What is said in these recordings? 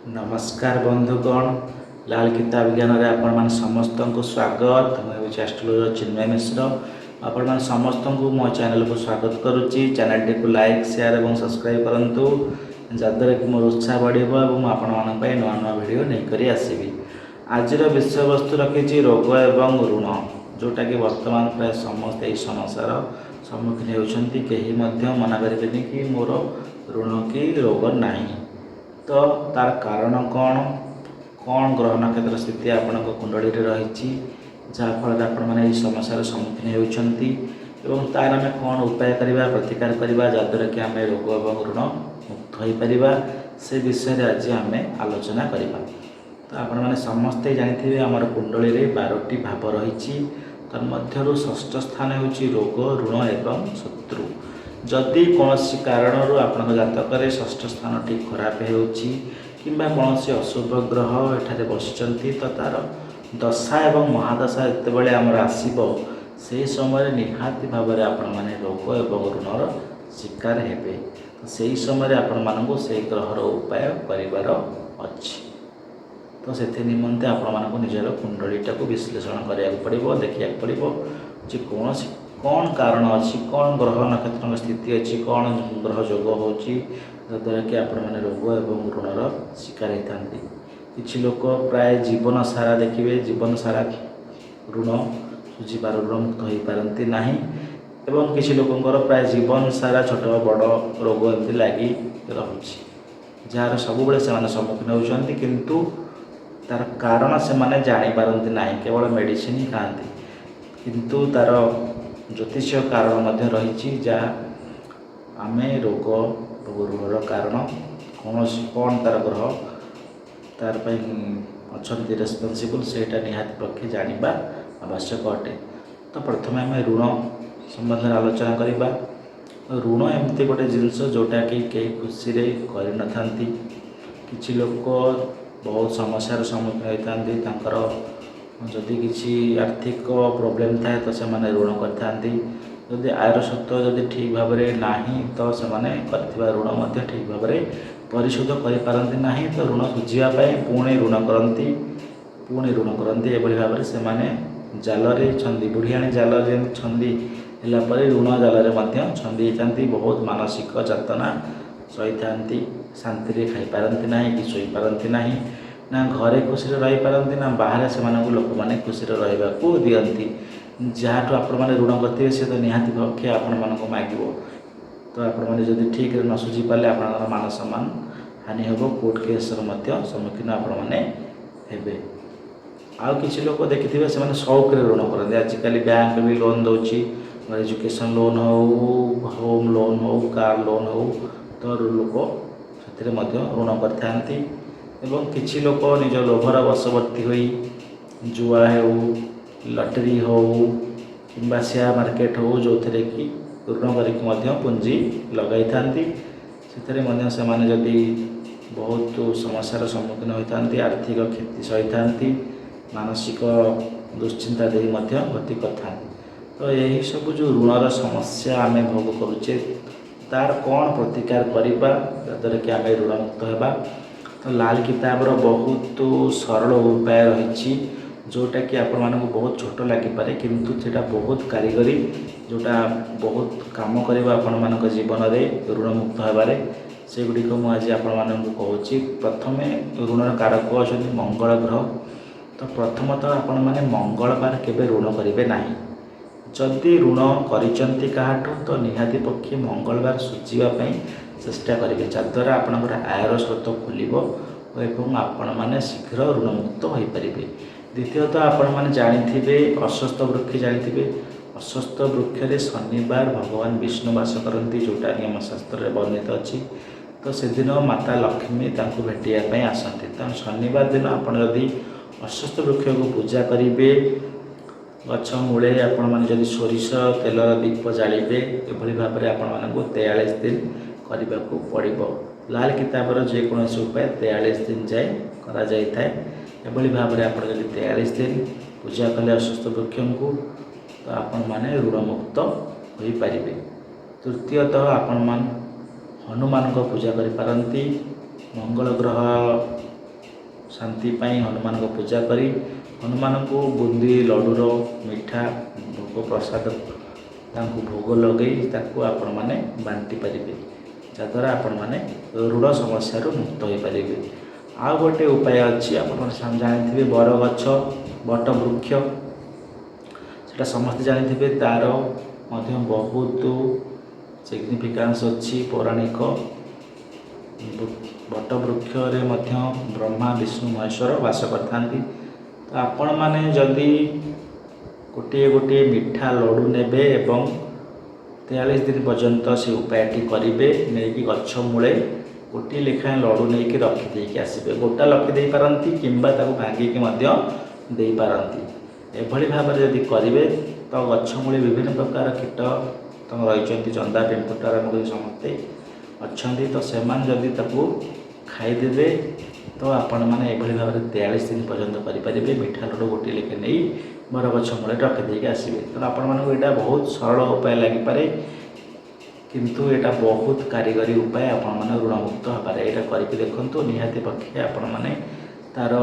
ନମସ୍କାର ବନ୍ଧୁଗଣ, ଲାଲ କିତାବ ଜ୍ଞାନରେ ଆପଣମାନେ ସମସ୍ତଙ୍କୁ ସ୍ୱାଗତ। ମୁଁ ହେଉଛି ଆଷ୍ଟ୍ରୋଲୋଜର ଚିନ୍ମୟ ମିଶ୍ର। ଆପଣମାନେ ସମସ୍ତଙ୍କୁ ମୋ ଚ୍ୟାନେଲକୁ ସ୍ୱାଗତ କରୁଛି। ଚ୍ୟାନେଲଟିକୁ ଲାଇକ୍, ସେୟାର ଏବଂ ସବସ୍କ୍ରାଇବ୍ କରନ୍ତୁ, ଯାହାଦ୍ୱାରା କି ମୋର ଉତ୍ସାହ ବଢ଼ିବ ଏବଂ ମୁଁ ଆପଣମାନଙ୍କ ପାଇଁ ନୂଆ ନୂଆ ଭିଡ଼ିଓ ନେଇକରି ଆସିବି। ଆଜିର ବିଷୟବସ୍ତୁ ରଖିଛି ରୋଗ ଏବଂ ଋଣ, ଯେଉଁଟାକି ବର୍ତ୍ତମାନ ପ୍ରାୟ ସମସ୍ତେ ଏହି ସମସ୍ୟାର ସମ୍ମୁଖୀନ ହେଉଛନ୍ତି। କେହି ମଧ୍ୟ ମନା କରିବେନି କି ମୋର ଋଣ କି ରୋଗ ନାହିଁ। ତ ତାର କାରଣ କ'ଣ, କ'ଣ ଗ୍ରହ ନକ୍ଷତ୍ର ସ୍ଥିତି ଆପଣଙ୍କ କୁଣ୍ଡଳୀରେ ରହିଛି, ଯାହାଫଳରେ ଆପଣମାନେ ଏହି ସମସ୍ୟାର ସମ୍ମୁଖୀନ ହେଉଛନ୍ତି ଏବଂ ତାର ଆମେ କ'ଣ ଉପାୟ କରିବା, ପ୍ରତିକାର କରିବା, ଯାହାଦ୍ୱାରା କି ଆମେ ରୋଗ ଏବଂ ଋଣ ମୁକ୍ତ ହୋଇପାରିବା, ସେ ବିଷୟରେ ଆଜି ଆମେ ଆଲୋଚନା କରିବା। ତ ଆପଣମାନେ ସମସ୍ତେ ଜାଣିଥିବେ, ଆମର କୁଣ୍ଡଳୀରେ 12ଟି ଭାବ ରହିଛି। ତନ୍ମଧ୍ୟରୁ ଷଷ୍ଠ ସ୍ଥାନ ହେଉଛି ରୋଗ, ଋଣ ଏବଂ ଶତ୍ରୁ। ଯଦି କୌଣସି କାରଣରୁ ଆପଣଙ୍କ ଜାତକରେ ଷଷ୍ଠ ସ୍ଥାନଟି ଖରାପ ହେଉଛି କିମ୍ବା କୌଣସି ଅଶୁଭ ଗ୍ରହ ଏଠାରେ ବସିଛନ୍ତି, ତ ତା'ର ଦଶା ଏବଂ ମହାଦଶା ଯେତେବେଳେ ଆମର ଆସିବ, ସେହି ସମୟରେ ନିହାତି ଭାବରେ ଆପଣମାନେ ରୋଗ ଏବଂ ଋଣର ଶିକାର ହେବେ। ତ ସେହି ସମୟରେ ଆପଣମାନଙ୍କୁ ସେହି ଗ୍ରହର ଉପାୟ କରିବାର ଅଛି। ତ ସେଥି ନିମନ୍ତେ ଆପଣମାନଙ୍କୁ ନିଜର କୁଣ୍ଡଳୀଟାକୁ ବିଶ୍ଳେଷଣ କରିବାକୁ ପଡ଼ିବ, ଦେଖିବାକୁ ପଡ଼ିବ ଯେ କୌଣସି କ'ଣ କାରଣ ଅଛି, କ'ଣ ଗ୍ରହ ନକ୍ଷତ୍ରଙ୍କ ସ୍ଥିତି ଅଛି, କ'ଣ ଗ୍ରହ ଯୋଗ ହେଉଛି, ଯାହାଦ୍ୱାରା କି ଆପଣମାନେ ରୋଗ ଏବଂ ଋଣର ଶିକାର ହେଇଥାନ୍ତି। କିଛି ଲୋକ ପ୍ରାୟ ଜୀବନ ସାରା ଦେଖିବେ, ଜୀବନ ସାରା ଋଣ ଶୁଝିପାର ଋଣମୁକ୍ତ ହୋଇପାରନ୍ତି ନାହିଁ ଏବଂ କିଛି ଲୋକଙ୍କର ପ୍ରାୟ ଜୀବନ ସାରା ଛୋଟ ବଡ଼ ରୋଗ ଏମିତି ଲାଗି ରହୁଛି, ଯାହାର ସବୁବେଳେ ସେମାନେ ସମ୍ମୁଖୀନ ହେଉଛନ୍ତି, କିନ୍ତୁ ତାର କାରଣ ସେମାନେ ଜାଣିପାରନ୍ତି ନାହିଁ, କେବଳ ମେଡ଼ିସିନ ହିଁ ଖାଆନ୍ତି। କିନ୍ତୁ ତାର ଜ୍ୟୋତିଷୀୟ କାରଣ ମଧ୍ୟ ରହିଛି, ଯାହା ଆମେ ରୋଗ ଋଣର କାରଣ କୌଣସି କ'ଣ ତାର ଗ୍ରହ ତାର ପାଇଁ ଅଛନ୍ତି ରେସ୍ପନ୍ସିବୁଲ୍, ସେଇଟା ନିହାତି ପକ୍ଷେ ଜାଣିବା ଆବଶ୍ୟକ ଅଟେ। ତ ପ୍ରଥମେ ଆମେ ଋଣ ସମ୍ବନ୍ଧରେ ଆଲୋଚନା କରିବା। ଋଣ ଏମିତି ଗୋଟେ ଜିନିଷ, ଯେଉଁଟାକି କେହି ଖୁସିରେ କରିନଥାନ୍ତି। କିଛି ଲୋକ ବହୁତ ସମସ୍ୟାର ସମ୍ମୁଖୀନ ହୋଇଥାନ୍ତି। ତାଙ୍କର ଯଦି କିଛି ଆର୍ଥିକ ପ୍ରୋବ୍ଲେମ୍ ଥାଏ, ତ ସେମାନେ ଋଣ କରିଥାନ୍ତି। ଯଦି ଆୟର ସ୍ରୋତ ଯଦି ଠିକ୍ ଭାବରେ ନାହିଁ, ତ ସେମାନେ କରିଥିବା ଋଣ ମଧ୍ୟ ଠିକ୍ ଭାବରେ ପରିଶୋଧ କରିପାରନ୍ତି ନାହିଁ। ତ ଋଣ ଶୁଝିବା ପାଇଁ ପୁଣି ଋଣ କରନ୍ତି, ପୁଣି ଋଣ କରନ୍ତି। ଏଭଳି ଭାବରେ ସେମାନେ ଜାଲରେ ଛନ୍ଦି, ବୁଢ଼ିଆଣୀ ଜାଲ ଯେମିତି ଛନ୍ଦି ହେଲା ପରେ, ଋଣ ଜାଲରେ ମଧ୍ୟ ଛନ୍ଦି ହେଇଥାନ୍ତି। ବହୁତ ମାନସିକ ଯାତନା ସହିଥାନ୍ତି। ଶାନ୍ତିରେ ଖାଇପାରନ୍ତି ନାହିଁ କି ଶୋଇପାରନ୍ତି ନାହିଁ। ନା ଘରେ ଖୁସିରେ ରହିପାରନ୍ତି, ନା ବାହାରେ ସେମାନଙ୍କୁ ଲୋକମାନେ ଖୁସିରେ ରହିବାକୁ ଦିଅନ୍ତି। ଯାହାଠୁ ଆପଣମାନେ ଋଣ କରିଥିବେ, ସେ ତ ନିହାତି ପକ୍ଷେ ଆପଣମାନଙ୍କୁ ମାଗିବ। ତ ଆପଣମାନେ ଯଦି ଠିକ୍ରେ ନ ଶୁଝି ପାରିଲେ, ଆପଣଙ୍କର ମାନ ସମ୍ମାନ ହାନି ହେବ, କୋର୍ଟ କେସ୍ର ମଧ୍ୟ ସମ୍ମୁଖୀନ ଆପଣମାନେ ହେବେ। ଆଉ କିଛି ଲୋକ ଦେଖିଥିବେ, ସେମାନେ ସଉକରେ ଋଣ କରନ୍ତି। ଆଜିକାଲି ବ୍ୟାଙ୍କ ବି ଲୋନ୍ ଦେଉଛି, ଏଜୁକେସନ୍ ଲୋନ୍ ହେଉ, ହୋମ୍ ଲୋନ୍ ହେଉ, କାର୍ ଲୋନ୍ ହେଉ, ତ ଲୋକ ସେଥିରେ ମଧ୍ୟ ଋଣ କରିଥାନ୍ତି। ଏବଂ କିଛି ଲୋକ ନିଜ ଲୋଭର ବଶବର୍ତ୍ତୀ ହୋଇ ଜୁଆ ହେଉ, ଲଟେରୀ ହେଉ କିମ୍ବା ସେୟାର ମାର୍କେଟ ହେଉ, ଯେଉଁଥିରେ କି ଋଣ କରିକି ମଧ୍ୟ ପୁଞ୍ଜି ଲଗାଇଥାନ୍ତି। ସେଥିରେ ମଧ୍ୟ ସେମାନେ ଯଦି ବହୁତ ସମସ୍ୟାର ସମ୍ମୁଖୀନ ହୋଇଥାନ୍ତି, ଆର୍ଥିକ କ୍ଷତି ସହିଥାନ୍ତି, ମାନସିକ ଦୁଶ୍ଚିନ୍ତା ଦେଇ ମଧ୍ୟ ଗତି କରିଥାନ୍ତି। ତ ଏହିସବୁ ଯେଉଁ ଋଣର ସମସ୍ୟା ଆମେ ଭୋଗ କରୁଛେ, ତାର କ'ଣ ପ୍ରତିକାର କରିବା, ଯାହାଦ୍ୱାରା କି ଆମେ ଋଣମୁକ୍ତ ହେବା? ତ ଲାଲ କିତାବର ବହୁତ ସରଳ ଉପାୟ ରହିଛି, ଯେଉଁଟାକି ଆପଣମାନଙ୍କୁ ବହୁତ ଛୋଟ ଲାଗିପାରେ, କିନ୍ତୁ ସେଇଟା ବହୁତ କାରିଗରୀ, ଯେଉଁଟା ବହୁତ କାମ କରିବ ଆପଣମାନଙ୍କ ଜୀବନରେ ଋଣମୁକ୍ତ ହେବାରେ। ସେଗୁଡ଼ିକ ମୁଁ ଆଜି ଆପଣମାନଙ୍କୁ କହୁଛି। ପ୍ରଥମେ ଋଣର କାରକ ଅଛନ୍ତି ମଙ୍ଗଳ ଗ୍ରହ। ତ ପ୍ରଥମତଃ ଆପଣମାନେ ମଙ୍ଗଳବାର କେବେ ଋଣ କରିବେ ନାହିଁ। ଯଦି ଋଣ କରିଛନ୍ତି କାହାଠୁ, ତ ନିହାତି ପକ୍ଷେ ମଙ୍ଗଳବାର ଶୁଝିବା ପାଇଁ ଚେଷ୍ଟା କରିବେ, ଯାହାଦ୍ୱାରା ଆପଣଙ୍କର ଆୟର ସ୍ରୋତ ଖୋଲିବ ଏବଂ ଆପଣମାନେ ଶୀଘ୍ର ଋଣମୁକ୍ତ ହୋଇପାରିବେ। ଦ୍ୱିତୀୟତଃ, ଆପଣମାନେ ଜାଣିଥିବେ, ଅଶ୍ୱତ୍ଥ ବୃକ୍ଷ ଜାଣିଥିବେ। ଅଶ୍ୱତ୍ଥ ବୃକ୍ଷରେ ଶନିବାର ଭଗବାନ ବିଷ୍ଣୁ ବାସ କରନ୍ତି, ଯେଉଁଟାକି ଆମ ଶାସ୍ତ୍ରରେ ବର୍ଣ୍ଣିତ ଅଛି। ତ ସେଦିନ ମାତା ଲକ୍ଷ୍ମୀ ତାଙ୍କୁ ଭେଟିବା ପାଇଁ ଆସନ୍ତି। ତେଣୁ ଶନିବାର ଦିନ ଆପଣ ଯଦି ଅଶ୍ୱତ୍ଥ ବୃକ୍ଷକୁ ପୂଜା କରିବେ, ଗଛ ମୂଳେ ଆପଣମାନେ ଯଦି ସୋରିଷ ତେଲର ଦୀପ ଜାଳିବେ, ଏଭଳି ଭାବରେ ଆପଣମାନଙ୍କୁ 43 ଦିନ କରିବାକୁ ପଡ଼ିବ। ଲାଲ କିତାବର ଯେକୌଣସି ଉପାୟ 43 ଦିନ ଯାଏ କରାଯାଇଥାଏ। ଏଭଳି ଭାବରେ ଆପଣ ଯଦି 43 ଦିନ ପୂଜା କଲେ ଅଶ୍ୱତ୍ଥ ବୃକ୍ଷଙ୍କୁ, ତ ଆପଣମାନେ ଋଣମୁକ୍ତ ହୋଇପାରିବେ। ତୃତୀୟତଃ, ଆପଣମାନେ ହନୁମାନଙ୍କ ପୂଜା କରିପାରନ୍ତି। ମଙ୍ଗଳ ଗ୍ରହ ଶାନ୍ତି ପାଇଁ ହନୁମାନଙ୍କ ପୂଜା କରି ହନୁମାନଙ୍କୁ ବୁନ୍ଦି ଲଡ଼ୁର ମିଠା ଭୋଗ ପ୍ରସାଦ ତାଙ୍କୁ ଭୋଗ ଲଗେଇ ତାକୁ ଆପଣମାନେ ବାଣ୍ଟି ପାରିବେ, ଯାହାଦ୍ୱାରା ଆପଣମାନେ ଋଣ ସମସ୍ୟାରୁ ମୁକ୍ତ ହୋଇପାରିବେ। ଆଉ ଗୋଟେ ଉପାୟ ଅଛି, ଆପଣମାନେ ଜାଣିଥିବେ ବରଗଛ, ବଟ ବୃକ୍ଷ, ସେଟା ସମସ୍ତେ ଜାଣିଥିବେ। ତା'ର ମଧ୍ୟ ବହୁତ ସିଗ୍ନିଫିକାନ୍ସ ଅଛି ପୌରାଣିକ। ବଟ ବୃକ୍ଷରେ ମଧ୍ୟ ବ୍ରହ୍ମା, ବିଷ୍ଣୁ, ମହେଶ୍ୱର ବାସ କରିଥାନ୍ତି। ତ ଆପଣମାନେ ଯଦି ଗୋଟିଏ ଗୋଟିଏ ମିଠା ଲଡ଼ୁ ନେବେ ଏବଂ 43 ଦିନ ପର୍ଯ୍ୟନ୍ତ ସେ ଉପାୟଟି କରିବେ, ନେଇକି ଗଛ ମୂଳେ ଗୋଟିଏ ଲେଖାଏଁ ଲଡ଼ୁ ନେଇକି ରଖିଦେଇକି ଆସିବେ। ଗୋଟା ରଖିଦେଇପାରନ୍ତି କିମ୍ବା ତାକୁ ଭାଙ୍ଗିକି ମଧ୍ୟ ଦେଇପାରନ୍ତି। ଏଭଳି ଭାବରେ ଯଦି କରିବେ ତ ଗଛ ମୂଳେ ବିଭିନ୍ନ ପ୍ରକାର କୀଟ ତ ରହିଛନ୍ତି, ଜନ୍ଦା ପିମ୍ପୁଡ଼ି ଆରମ୍ଭ କରି ସମସ୍ତେ ଅଛନ୍ତି। ତ ସେମାନେ ଯଦି ତାକୁ ଖାଇଦେବେ, ତ ଆପଣମାନେ ଏଭଳି ଭାବରେ 43 ଦିନ ପର୍ଯ୍ୟନ୍ତ କରିପାରିବେ। ମିଠା ଲଡ଼ୁ ଗୋଟିଏ ଲେଖା ନେଇ ବରଗଛ ମୂଳରେ ରଖିଦେଇକି ଆସିବେ। ତେଣୁ ଆପଣମାନଙ୍କୁ ଏଇଟା ବହୁତ ସରଳ ଉପାୟ ଲାଗିପାରେ, କିନ୍ତୁ ଏଇଟା ବହୁତ କାରିଗରୀ ଉପାୟ ଆପଣମାନେ ଋଣମୁକ୍ତ ହେବାରେ। ଏଇଟା କରିକି ଦେଖନ୍ତୁ, ନିହାତି ପକ୍ଷେ ଆପଣମାନେ ତା'ର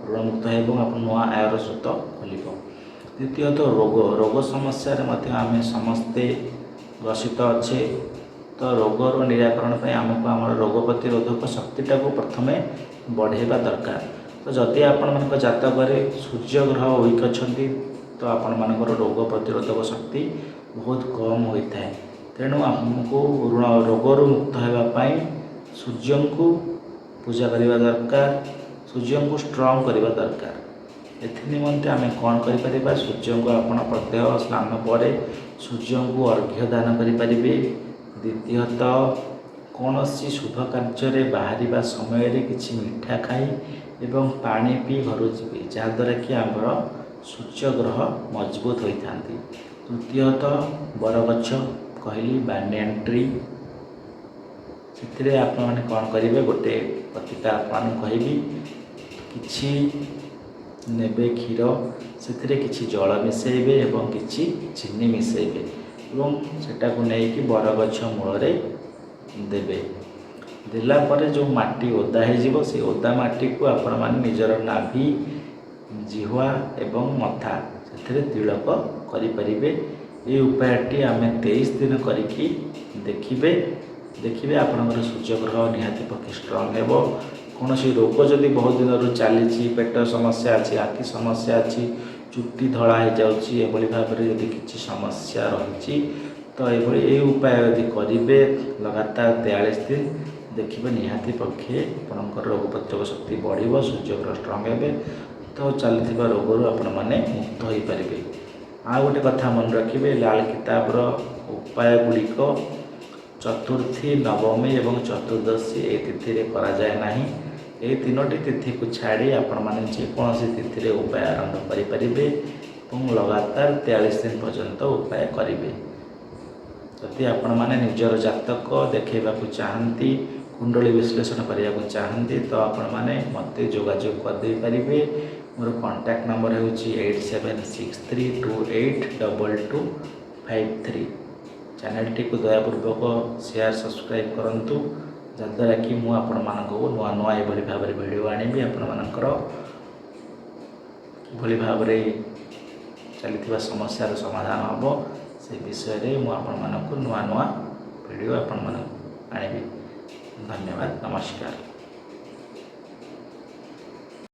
ଋଣମୁକ୍ତ ହେବ, ଆପଣ ନୂଆ ଆୟର ସ୍ରୋତ ଖୋଲିବ। ଦ୍ୱିତୀୟତଃ ରୋଗ ସମସ୍ୟାରେ ମଧ୍ୟ ଆମେ ସମସ୍ତେ ଗ୍ରସିତ ଅଛେ। ତ ରୋଗର ନିରାକରଣ ପାଇଁ ଆମକୁ ଆମର ରୋଗ ପ୍ରତିରୋଧକ ଶକ୍ତିଟାକୁ ପ୍ରଥମେ ବଢ଼େଇବା ଦରକାର। ତ ଯଦି ଆପଣମାନଙ୍କ ଜାତକରେ ସୂର୍ଯ୍ୟ ଗ୍ରହ ୱିକ୍ ଅଛନ୍ତି, ତ ଆପଣମାନଙ୍କର ରୋଗ ପ୍ରତିରୋଧକ ଶକ୍ତି ବହୁତ କମ୍ ହୋଇଥାଏ। ତେଣୁ ଆମକୁ ରୋଗରୁ ମୁକ୍ତ ହେବା ପାଇଁ ସୂର୍ଯ୍ୟଙ୍କୁ ପୂଜା କରିବା ଦରକାର, ସୂର୍ଯ୍ୟଙ୍କୁ ଷ୍ଟ୍ରଙ୍ଗ କରିବା ଦରକାର। ଏଥି ନିମନ୍ତେ ଆମେ କ'ଣ କରିପାରିବା? ସୂର୍ଯ୍ୟଙ୍କୁ ଆପଣ ପ୍ରତ୍ୟହ ସ୍ନାନ ପରେ ସୂର୍ଯ୍ୟଙ୍କୁ ଅର୍ଘ୍ୟ ଦାନ କରିପାରିବେ। ଦ୍ୱିତୀୟତଃ, କୌଣସି ଶୁଭ କାର୍ଯ୍ୟରେ ବାହାରିବା ସମୟରେ କିଛି ମିଠା ଖାଇ ଏବଂ ପାଣି ପିଇ ଘରୁ ଯିବେ, ଯାହାଦ୍ୱାରା କି ଆମର ସୂର୍ଯ୍ୟ ଗ୍ରହ ମଜବୁତ ହୋଇଥାନ୍ତି। ତୃତୀୟତଃ, ବରଗଛ କହିଲି, ବାନିଆନ୍ ଟ୍ରି, ସେଥିରେ ଆପଣମାନେ କ'ଣ କରିବେ? ଗୋଟେ ପ୍ରତିକାର ଆପଣମାନଙ୍କୁ କହିବି। କିଛି ନେବେ କ୍ଷୀର, ସେଥିରେ କିଛି ଜଳ ମିଶାଇବେ ଏବଂ କିଛି ଚିନି ମିଶାଇବେ ଏବଂ ସେଟାକୁ ନେଇକି ବରଗଛ ମୂଳରେ ଦେବେ। ଦେଲା ପରେ ଯେଉଁ ମାଟି ଓଦା ହେଇଯିବ, ସେ ଓଦା ମାଟିକୁ ଆପଣମାନେ ନିଜର ନାଭି, ଜିହ୍ୱା ଏବଂ ମଥା ସେଥିରେ ତିଳକ କରିପାରିବେ। ଏଇ ଉପାୟଟି ଆମେ 23 ଦିନ କରିକି ଦେଖିବେ। ଦେଖିବେ ଆପଣଙ୍କର ସୂର୍ଯ୍ୟଗ୍ରହ ନିହାତି ପକ୍ଷେ ଷ୍ଟ୍ରଙ୍ଗ ହେବ। କୌଣସି ରୋଗ ଯଦି ବହୁତ ଦିନରୁ ଚାଲିଛି, ପେଟ ସମସ୍ୟା ଅଛି, ଆଖି ସମସ୍ୟା ଅଛି, ଚୁଟି ଧଳା ହେଇଯାଉଛି, ଏଭଳି ଭାବରେ ଯଦି କିଛି ସମସ୍ୟା ରହିଛି, ତ ଏଭଳି ଏଇ ଉପାୟ ଯଦି କରିବେ ଲଗାତାର 43 ଦିନ, ଦେଖିବେ ନିହାତି ପକ୍ଷେ ଆପଣଙ୍କର ରୋଗ ପ୍ରତିରୋଧକ ଶକ୍ତି ବଢ଼ିବ, ସୂର୍ଯ୍ୟଗ୍ରହ ଷ୍ଟ୍ରଙ୍ଗ ହେବେ, ତ ଚାଲିଥିବା ରୋଗରୁ ଆପଣମାନେ ମୁକ୍ତ ହୋଇପାରିବେ। ଆଉ ଗୋଟେ କଥା ମନେ ରଖିବେ, ଲାଲ କିତାବର ଉପାୟ ଗୁଡ଼ିକ ଚତୁର୍ଥୀ, ନବମୀ ଏବଂ ଚତୁର୍ଦ୍ଦଶୀ ଏହି ତିଥିରେ କରାଯାଏ ନାହିଁ। ଏହି ତିନୋଟି ତିଥିକୁ ଛାଡ଼ି ଆପଣମାନେ ଯେକୌଣସି ତିଥିରେ ଉପାୟ ଆରମ୍ଭ କରିପାରିବେ ଏବଂ ଲଗାତାର 43 ଦିନ ପର୍ଯ୍ୟନ୍ତ ଉପାୟ କରିବେ। ଯଦି ଆପଣମାନେ ନିଜର ଜାତକ ଦେଖାଇବାକୁ ଚାହାନ୍ତି, କୁଣ୍ଡଳୀ ବିଶ୍ଳେଷଣ କରିବାକୁ ଚାହାନ୍ତି, ତ ଆପଣମାନେ ମୋତେ ଯୋଗାଯୋଗ କରିଦେଇପାରିବେ। ମୋର କଣ୍ଟାକ୍ଟ ନମ୍ବର ହେଉଛି 8763282253। ଚ୍ୟାନେଲଟିକୁ ଦୟାପୂର୍ବକ ସେୟାର, ସବସ୍କ୍ରାଇବ୍ କରନ୍ତୁ, ଯାହାଦ୍ୱାରା କି ମୁଁ ଆପଣମାନଙ୍କୁ ନୂଆ ନୂଆ ଏଭଳି ଭାବରେ ଭିଡ଼ିଓ ଆଣିବି। ଆପଣମାନଙ୍କର କିଭଳି ଭାବରେ ଚାଲିଥିବା ସମସ୍ୟାର ସମାଧାନ ହେବ, ସେ ବିଷୟରେ ମୁଁ ଆପଣମାନଙ୍କୁ ନୂଆ ନୂଆ ଭିଡ଼ିଓ ଆପଣମାନଙ୍କୁ ଆଣିବି। ଧନ୍ୟବାଦ, ନମସ୍କାର।